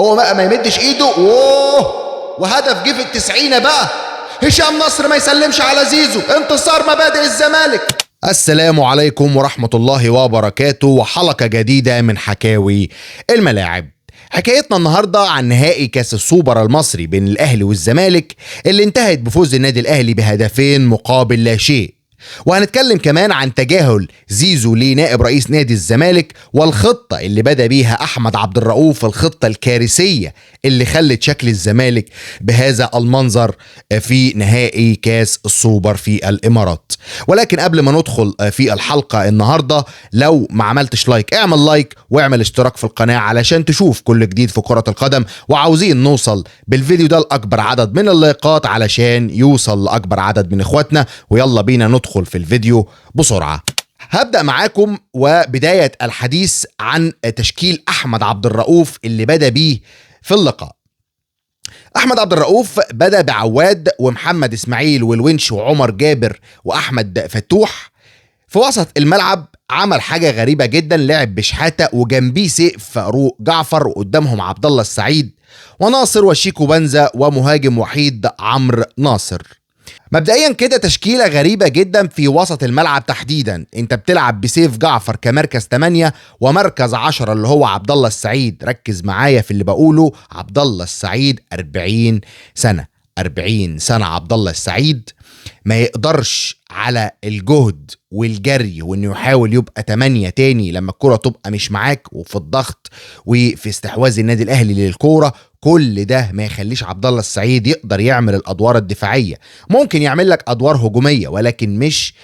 هو بقى ما يمدش ايده، وهدف جه في التسعينة بقى. هشام نصر ما يسلمش على زيزو، انتصار مبادئ الزمالك. السلام عليكم ورحمة الله وبركاته، وحلقة جديدة من حكاوي الملاعب. حكايتنا النهاردة عن نهائي كاس السوبر المصري بين الأهلي والزمالك اللي انتهت بفوز النادي الأهلي بهدفين مقابل لا شيء. وهنتكلم كمان عن تجاهل زيزو لنائب رئيس نادي الزمالك والخطة اللي بدأ بيها أحمد عبد الرؤوف، الخطة الكارثية اللي خلت شكل الزمالك بهذا المنظر في نهائي كاس السوبر في الإمارات. ولكن قبل ما ندخل في الحلقة النهاردة، لو ما عملتش like اعمل like واعمل اشتراك في القناة علشان تشوف كل جديد في كرة القدم، وعاوزين نوصل بالفيديو ده لأكبر عدد من اللايكات علشان يوصل لأكبر عدد من إخواتنا. ويلا بينا ندخل في الفيديو بسرعة. هبدأ معاكم وبداية الحديث عن تشكيل أحمد عبد الرؤوف اللي بدأ بيه في اللقاء. أحمد عبد الرؤوف بدأ بعواد ومحمد إسماعيل والونش وعمر جابر وأحمد فتوح. في وسط الملعب عمل حاجة غريبة جدا، لعب بشحاتة وجنبيه سيف فاروق جعفر وقدامهم عبد الله السعيد وناصر وشيكو بنزا ومهاجم وحيد عمرو ناصر. مبدئيا كده تشكيلة غريبة جدا في وسط الملعب تحديدا. انت بتلعب بسيف جعفر كمركز 8 ومركز 10 اللي هو عبد الله السعيد. ركز معايا في اللي بقوله، عبد الله السعيد 40 سنة، 40 سنة عبد الله السعيد ما يقدرش على الجهد والجري وانه يحاول يبقى 8 تاني لما الكرة تبقى مش معاك وفي الضغط وفي استحواذ النادي الاهلي للكورة. كل ده ما يخليش عبد الله السعيد يقدر يعمل الادوار الدفاعية. ممكن يعمل لك ادوار هجومية ولكن مش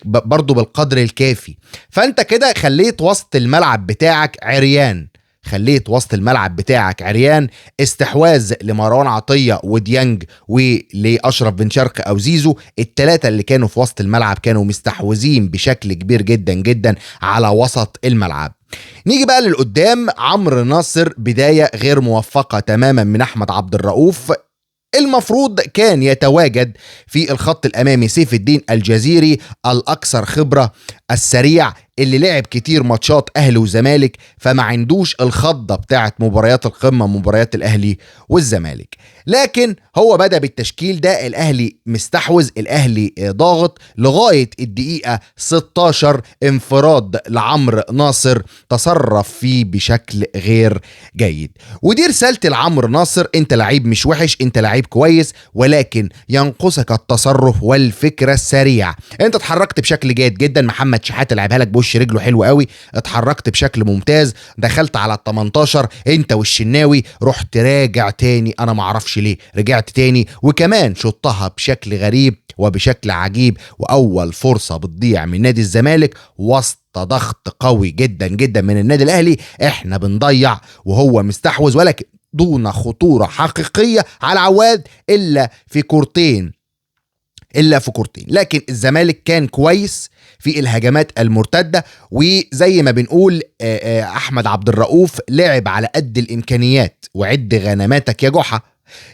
برضه بالقدر الكافي. فانت كده خليت وسط الملعب بتاعك عريان، خليت وسط الملعب بتاعك عريان. استحواذ لمروان عطية وديانج ولأشرف بن شرقي أو زيزو، الثلاثة اللي كانوا في وسط الملعب كانوا مستحوذين بشكل كبير جدا جدا على وسط الملعب. نيجي بقى للقدام، عمرو ناصر بداية غير موفقة تماما من أحمد عبد الرؤوف. المفروض كان يتواجد في الخط الأمامي سيف الدين الجزيري الأكثر خبرة السريع اللي لعب كتير ماتشات أهلي وزمالك، فما عندوش الخضة بتاعت مباريات القمة مباريات الأهلي والزمالك. لكن هو بدأ بالتشكيل ده، الأهلي مستحوذ، الأهلي ضاغط لغاية الدقيقة 16. انفراد لعمرو ناصر تصرف فيه بشكل غير جيد. ودي رسالتي لعمرو ناصر، انت لعيب مش وحش، انت لعيب كويس، ولكن ينقصك التصرف والفكرة السريع. انت اتحركت بشكل جيد جدا، محمد شحاتة لعبها لك بوش رجله حلو قوي، اتحركت بشكل ممتاز، دخلت على ال 18 انت والشناوي، رحت راجع تاني، انا معرفش ليه رجعت تاني، وكمان شطها بشكل غريب وبشكل عجيب. واول فرصة بتضيع من نادي الزمالك وسط ضغط قوي جدا جدا من النادي الاهلي، احنا بنضيع وهو مستحوذ، ولكن دون خطورة حقيقية على عواد الا في كورتين، الا في كورتين. لكن الزمالك كان كويس في الهجمات المرتدة، وزي ما بنقول احمد عبد الرؤوف لعب على قد الامكانيات، وعد غنماتك يا جحا.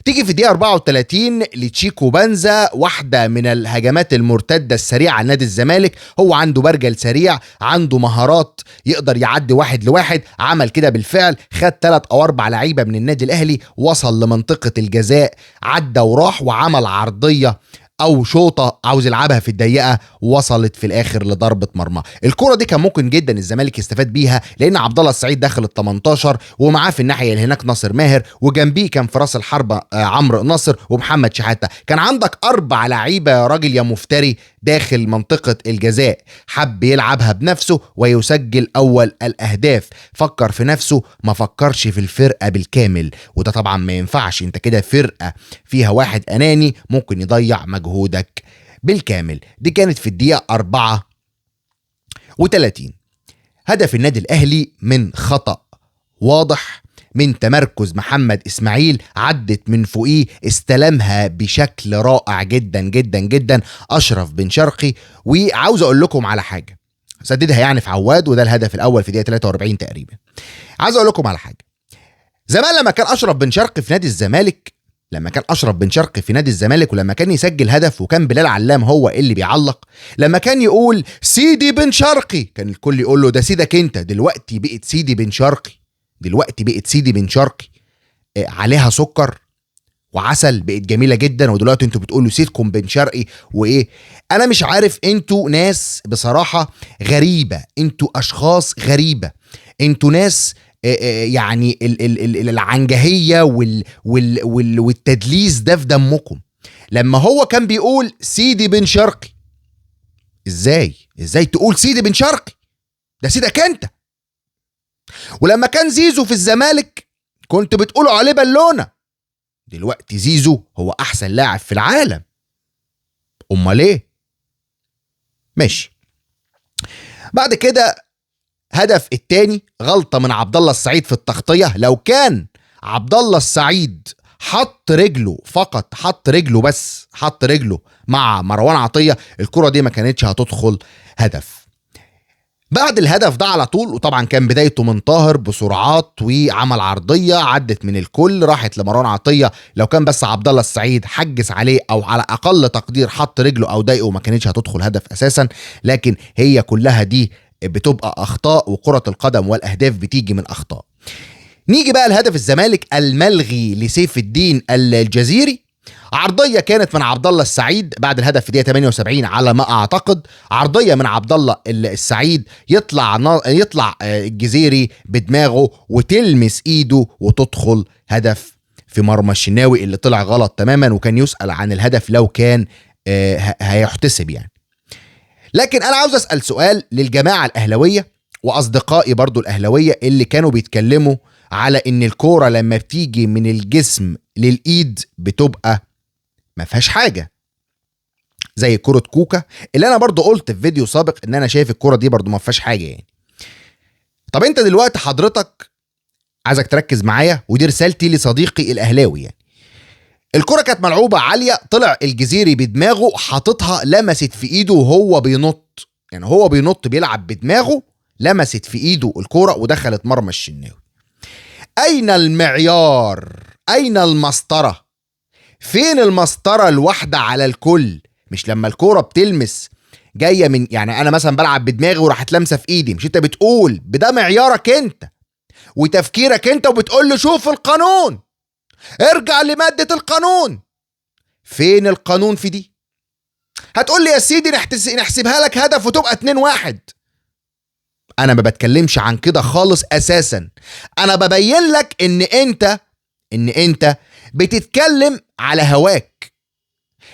تيجي في دقيقة 34 لتشيكو بنزا، واحدة من الهجمات المرتدة السريعة لنادي الزمالك. هو عنده برجل سريع، عنده مهارات، يقدر يعدي واحد لواحد، عمل كده بالفعل، خد 3 أو 4 لعيبة من النادي الأهلي، وصل لمنطقة الجزاء، عدى وراح وعمل عرضية او شوطه عاوز يلعبها في الضيقه، وصلت في الاخر لضربه مرمى. الكره دي كان ممكن جدا الزمالك يستفاد بيها، لان عبد الله السعيد دخل ال 18 ومعاه في الناحية اللي هناك ناصر ماهر، وجنبيه كان في راس الحربة عمرو ناصر ومحمد شحاته. كان عندك 4 لعيبة يا راجل يا مفتري داخل منطقة الجزاء. حب يلعبها بنفسه ويسجل اول الاهداف، فكر في نفسه ما فكرش في الفرقة بالكامل، وده طبعا ما ينفعش. انت كده فرقه فيها واحد اناني ممكن يضيع مجهودك بالكامل. دي كانت في الدقيقة 34. هدف النادي الأهلي من خطأ واضح من تمركز محمد إسماعيل، عدت من فوقيه، استلمها بشكل رائع جدا جدا جدا أشرف بن شرقي. وعاوز أقول لكم على حاجة، سددها يعني في عواد، وده الهدف الأول في دقيقة 43 تقريبا. عاوز أقول لكم على حاجة، زمان لما كان أشرف بن شرقي في نادي الزمالك، لما كان أشرف بن شرقي في نادي الزمالك ولما كان يسجل هدف وكان بلال علام هو اللي بيعلق، لما كان يقول سيدي بن شرقي كان الكل يقول له ده سيدك انت، دلوقتي بقت سيدي بن شرقي، دلوقتي بقت سيدي بن شرقي. عليها سكر وعسل، بقت جميلة جدا، ودلوقتي انتوا بتقولوا سيدكم بن شرقي وايه. انا مش عارف، انتوا ناس بصراحة غريبة، انتوا اشخاص غريبة، انتوا ناس يعني العنجهيه والتدليس ده في دمكم. لما هو كان بيقول سيدي بن شرقي، ازاي تقول سيدي بن شرقي؟ ده سيدك انت. ولما كان زيزو في الزمالك كنت بتقولوا عليه بالونه، دلوقتي زيزو هو احسن لاعب في العالم، امال ايه؟ ماشي. بعد كده هدف التاني غلطة من عبد الله السعيد في التغطية. لو كان عبد الله السعيد حط رجله فقط، حط رجله بس، حط رجله مع مروان عطية، الكرة دي ما كانتش هتدخل هدف. بعد الهدف ده على طول، وطبعا كان بدايته من طاهر بسرعات وعمل عرضية عدت من الكل راحت لمروان عطية، لو كان بس عبد الله السعيد حجز عليه او على اقل تقدير حط رجله او ضايقه ما كانتش هتدخل هدف اساسا. لكن هي كلها دي بتبقى اخطاء، وكرة القدم والاهداف بتيجي من اخطاء. نيجي بقى لهدف الزمالك الملغي لسيف الدين الجزيري. عرضية كانت من عبد الله السعيد بعد الهدف في دقيقة 78 على ما اعتقد، عرضية من عبد الله السعيد يطلع الجزيري بدماغه وتلمس ايده وتدخل هدف في مرمى الشناوي اللي طلع غلط تماما، وكان يسأل عن الهدف لو كان هيحتسب يعني. لكن انا عاوز اسأل سؤال للجماعة الاهلاوية واصدقائي برضو الاهلاوية اللي كانوا بيتكلموا على ان الكورة لما بتيجي من الجسم للايد بتبقى ما فيهاش حاجة، زي كرة كوكا اللي انا برضو قلت في فيديو سابق ان انا شايف الكرة دي برضو ما فيهاش حاجة يعني. طب انت دلوقتي حضرتك عايزك تركز معايا، ودي رسالتي لصديقي الاهلاوي يعني. الكرة كانت ملعوبة عالية، طلع الجزيري بدماغه حاططها، لمست في ايده وهو بينط، يعني هو بينط بيلعب بدماغه، لمست في ايده الكرة ودخلت مرمى الشناوي. اين المعيار؟ اين المسطرة؟ فين المسطرة الواحدة على الكل؟ مش لما الكورة بتلمس جاية من، يعني انا مثلا بلعب بدماغي وراحت لمسة في ايدي، مش انت بتقول بده معيارك انت وتفكيرك انت وبتقول له شوف القانون، ارجع لمادة القانون. فين القانون في دي؟ هتقول لي يا سيدي نحسبها لك هدف وتبقى 2-1. انا ما بتكلمش عن كده خالص اساسا، انا ببين لك ان انت بتتكلم على هواك.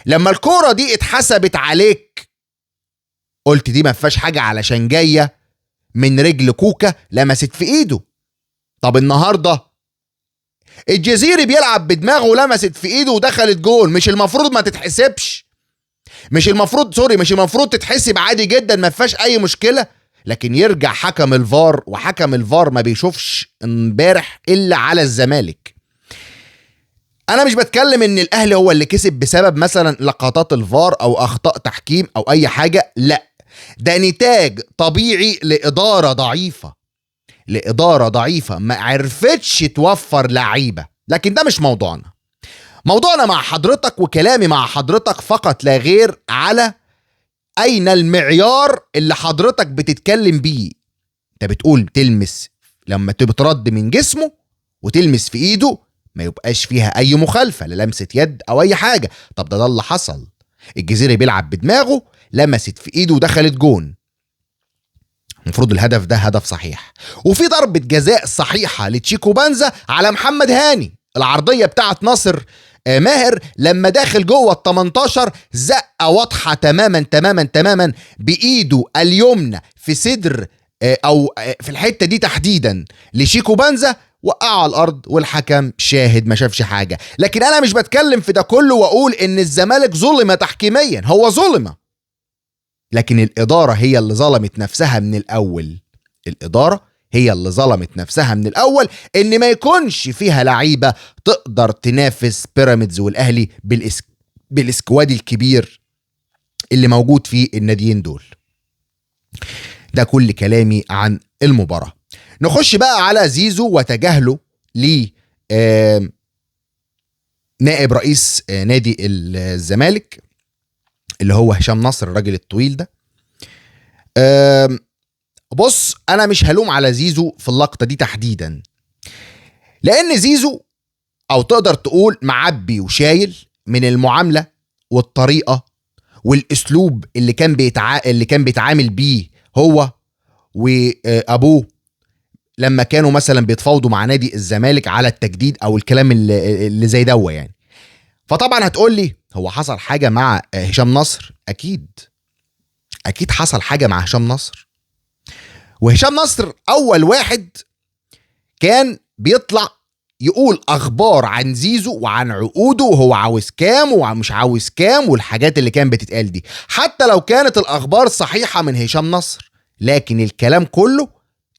لما الكورة دي اتحسبت عليك قلت دي ما فيهاش حاجة علشان جاية من رجل كوكا لمست في ايده. طب النهاردة الجزيري بيلعب بدماغه لمست في ايده ودخلت جول، مش المفروض ما تتحسبش؟ مش المفروض، sorry، مش المفروض تتحسب عادي جدا ما فيهاش اي مشكلة؟ لكن يرجع حكم الفار، وحكم الفار ما بيشوفش امبارح الا على الزمالك. انا مش بتكلم ان الاهلي هو اللي كسب بسبب مثلا لقطات الفار او اخطاء تحكيم او اي حاجة، لا، ده نتاج طبيعي لادارة ضعيفة، لادارة ضعيفة ما عرفتش توفر لعيبة. لكن ده مش موضوعنا. موضوعنا مع حضرتك وكلامي مع حضرتك فقط لا غير على اين المعيار اللي حضرتك بتتكلم بيه. انت بتقول تلمس لما بترد من جسمه وتلمس في ايده ما يبقاش فيها اي مخالفة، لا لمسه يد او اي حاجة. طب ده اللي حصل، الجزيري بيلعب بدماغه لمست في ايده ودخلت جون. المفروض الهدف ده هدف صحيح. وفي ضربه جزاء صحيحه لتشيكو بانزا على محمد هاني، العرضية بتاعت ناصر ماهر لما داخل جوه ال 18 زقه واضحة تماما تماما تماما بايده اليمنى في صدر او في الحتة دي تحديدا لشيكو بانزا، وقعوا على الارض والحكم شاهد ما شافش حاجة. لكن انا مش بتكلم في ده كله واقول ان الزمالك ظلم تحكيميا، هو ظلم، لكن الادارة هي اللي ظلمت نفسها من الاول. الادارة هي اللي ظلمت نفسها من الاول ان ما يكونش فيها لعيبة تقدر تنافس بيراميدز والاهلي بالاسكواد الكبير اللي موجود في الناديين دول. ده كل كلامي عن المباراة. نخش بقى على زيزو وتجاهله ل نائب رئيس نادي الزمالك اللي هو هشام نصر، الراجل الطويل ده. بص، انا مش هلوم على زيزو في اللقطة دي تحديدا، لان زيزو او تقدر تقول معبي وشايل من المعاملة والطريقة والاسلوب اللي كان بيتعامل بيه هو وابوه لما كانوا مثلا بيتفاوضوا مع نادي الزمالك على التجديد او الكلام اللي زي دوا يعني. فطبعا هتقول لي هو حصل حاجة مع هشام نصر؟ اكيد اكيد حصل حاجة مع هشام نصر. وهشام نصر اول واحد كان بيطلع يقول اخبار عن زيزو وعن عقوده وهو عاوز كام ومش عاوز كام والحاجات اللي كان بتتقال دي، حتى لو كانت الاخبار صحيحه من هشام نصر، لكن الكلام كله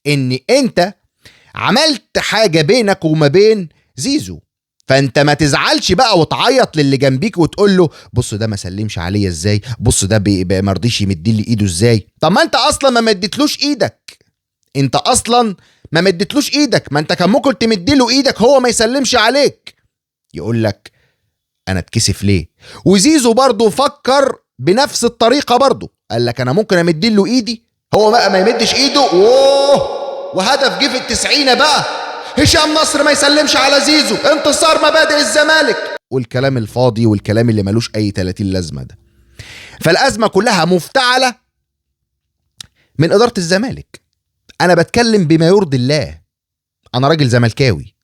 ان انت عملت حاجة بينك وما بين زيزو، فانت ما تزعلش بقى وتعيط للي جنبيك وتقول له بص ده ما سلمش عليا ازاي، بص ده ما رضيش يمد لي ايده ازاي. طب ما انت اصلا ما مدتلوش ايدك، انت اصلا ما مدتلوش ايدك، ما انت كان ممكن تمدله ايدك هو ما يسلمش عليك. يقول لك انا اتكسف ليه؟ وزيزو برضه فكر بنفس الطريقة برضه، قال لك انا ممكن امدله ايدي، هو بقى ما يمدش ايده. اوه، وهدف جه في 90 بقى، هشام نصر ما يسلمش على زيزو، انتصار مبادئ الزمالك، والكلام الفاضي والكلام اللي ملوش اي 30 لازمه ده. فالازمه كلها مفتعله من ادارة الزمالك. انا بتكلم بما يرضي الله، انا راجل زملكاوي،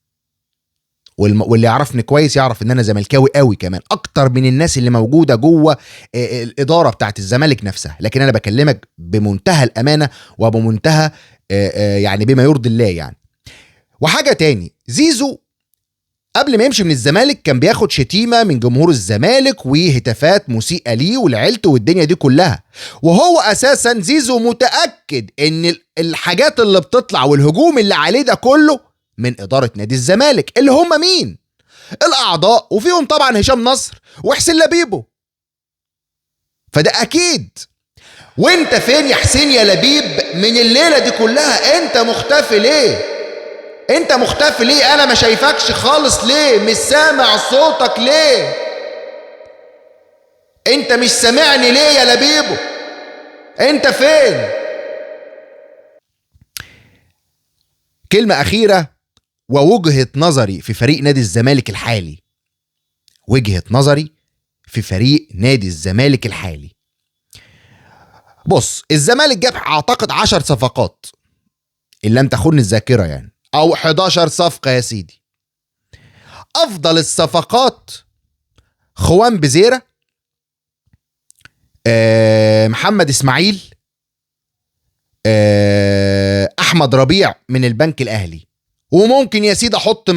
واللي يعرفني كويس يعرف ان انا زملكاوي قوي كمان اكتر من الناس اللي موجودة جوه الادارة بتاعت الزمالك نفسها، لكن انا بكلمك بمنتهى الامانة وبمنتهى يعني بما يرضي الله يعني. وحاجه تاني، زيزو قبل ما يمشي من الزمالك كان بياخد شتيمه من جمهور الزمالك وهتافات مسيئه ليه ولعيلته والدنيا دي كلها، وهو اساسا زيزو متاكد ان الحاجات اللي بتطلع والهجوم اللي عليه ده كله من ادارة نادي الزمالك، اللي هم مين؟ الاعضاء، وفيهم طبعا هشام نصر وحسين لبيبو، فده اكيد. وانت فين يا حسين يا لبيب من الليلة دي كلها؟ انت مختفي ليه؟ انت مختفي ليه؟ انا ما شايفكش خالص ليه؟ مش سامع صوتك ليه؟ انت مش سامعني ليه يا لبيبو؟ انت فين؟ كلمة أخيرة ووجهة نظري في فريق نادي الزمالك الحالي، وجهة نظري في فريق نادي الزمالك الحالي. بص، الزمالك جاب اعتقد 10 صفقات ان لم تخن الذاكرة يعني، او 11 صفقة يا سيدي. افضل الصفقات خوان بزيرة، محمد اسماعيل، احمد ربيع من البنك الاهلي، وممكن يا سيدي احط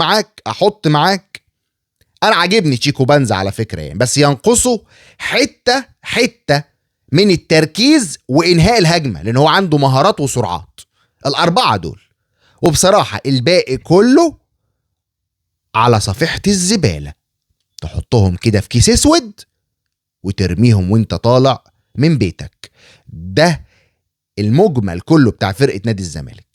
معاك انا عاجبني تشيكو بانزا على فكرة يعني، بس ينقصه حتة من التركيز وانهاء الهجمة، لان هو عنده مهارات وسرعات الاربعة دول، وبصراحة الباقي كله على صفيحة الزبالة، تحطهم كده في كيس اسود وترميهم وانت طالع من بيتك. ده المجمل كله بتاع فرقة نادي الزمالك.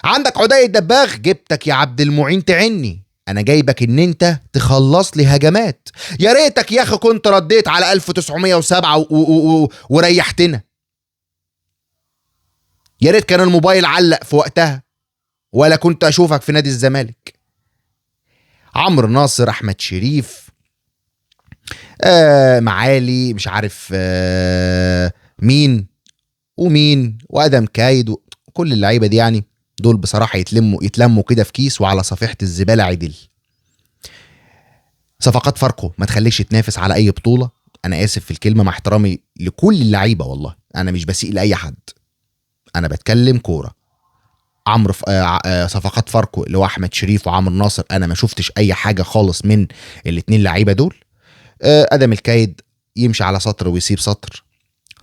عندك عدي الدباغ، جبتك يا عبد المعين تعني، انا جايبك ان انت تخلص لي هجمات، يا ريتك يا اخي كنت رديت على 1907 وريحتنا، يا ريت كان الموبايل علق في وقتها ولا كنت اشوفك في نادي الزمالك. عمرو ناصر، احمد شريف، معالي، مش عارف مين ومين، وادم كايد، كل اللعيبة دي يعني دول بصراحة يتلموا كده في كيس وعلى صفيحه الزبالة عدل. صفقات فاركو ما تخليكش تنافس على اي بطوله، انا اسف في الكلمة مع احترامي لكل اللعيبة، والله انا مش بسيء لاي حد، انا بتكلم كورة. عمرو صفقات فاركو اللي هو احمد شريف وعمرو ناصر، انا ما شفتش اي حاجة خالص من الاثنين لعيبة دول. ادم الكايد يمشي على سطر ويسيب سطر.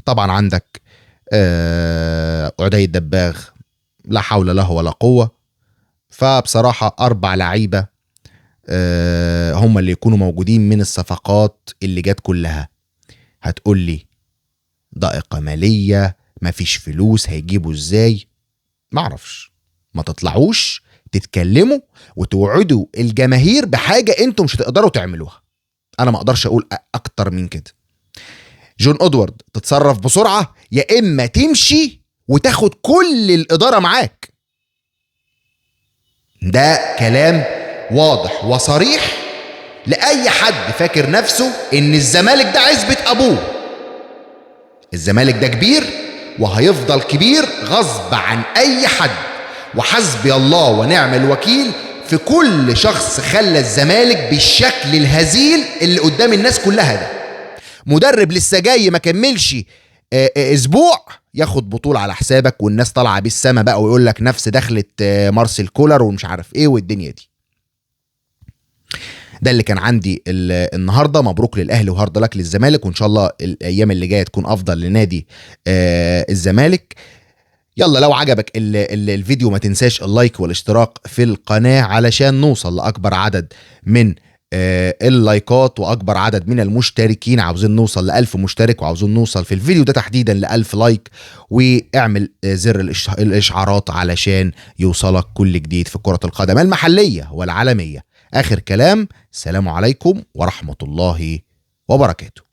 طبعا عندك عدي الدباغ لا حول له ولا قوة. فبصراحة 4 لعيبة هم اللي يكونوا موجودين من الصفقات اللي جت كلها. هتقول لي ضائقة ماليه، مفيش فلوس، هيجيبوا ازاي؟ معرفش. ما تطلعوش تتكلموا وتوعدوا الجماهير بحاجة انتم مش هتقدروا تعملوها. انا ما اقدرش اقول اكتر من كده. جون ادوارد تتصرف بسرعة، يا اما تمشي وتاخد كل الادارة معاك. ده كلام واضح وصريح لاي حد فاكر نفسه ان الزمالك ده عزبة ابوه. الزمالك ده كبير وهيفضل كبير غصب عن اي حد، وحسبي الله ونعم الوكيل في كل شخص خلى الزمالك بالشكل الهزيل اللي قدام الناس كلها ده. مدرب لسه جاي ما كملش اسبوع ياخد بطولة على حسابك، والناس طالعة بالسما بقى ويقول لك نفس دخلة مارسيل كولر ومش عارف ايه والدنيا دي. ده اللي كان عندي النهارده. مبروك للاهلي و hard luck للزمالك، وان شاء الله الايام اللي جاية تكون افضل لنادي الزمالك. يلا لو عجبك الفيديو ما تنساش ال like والاشتراك في القناة علشان نوصل لاكبر عدد من اللايكات واكبر عدد من المشتركين. عاوزين نوصل ل1000 مشترك، وعاوزين نوصل في الفيديو ده تحديدا ل1000 like، واعمل زر الاشعارات علشان يوصلك كل جديد في كرة القدم المحلية والعالمية. آخر كلام، السلام عليكم ورحمة الله وبركاته.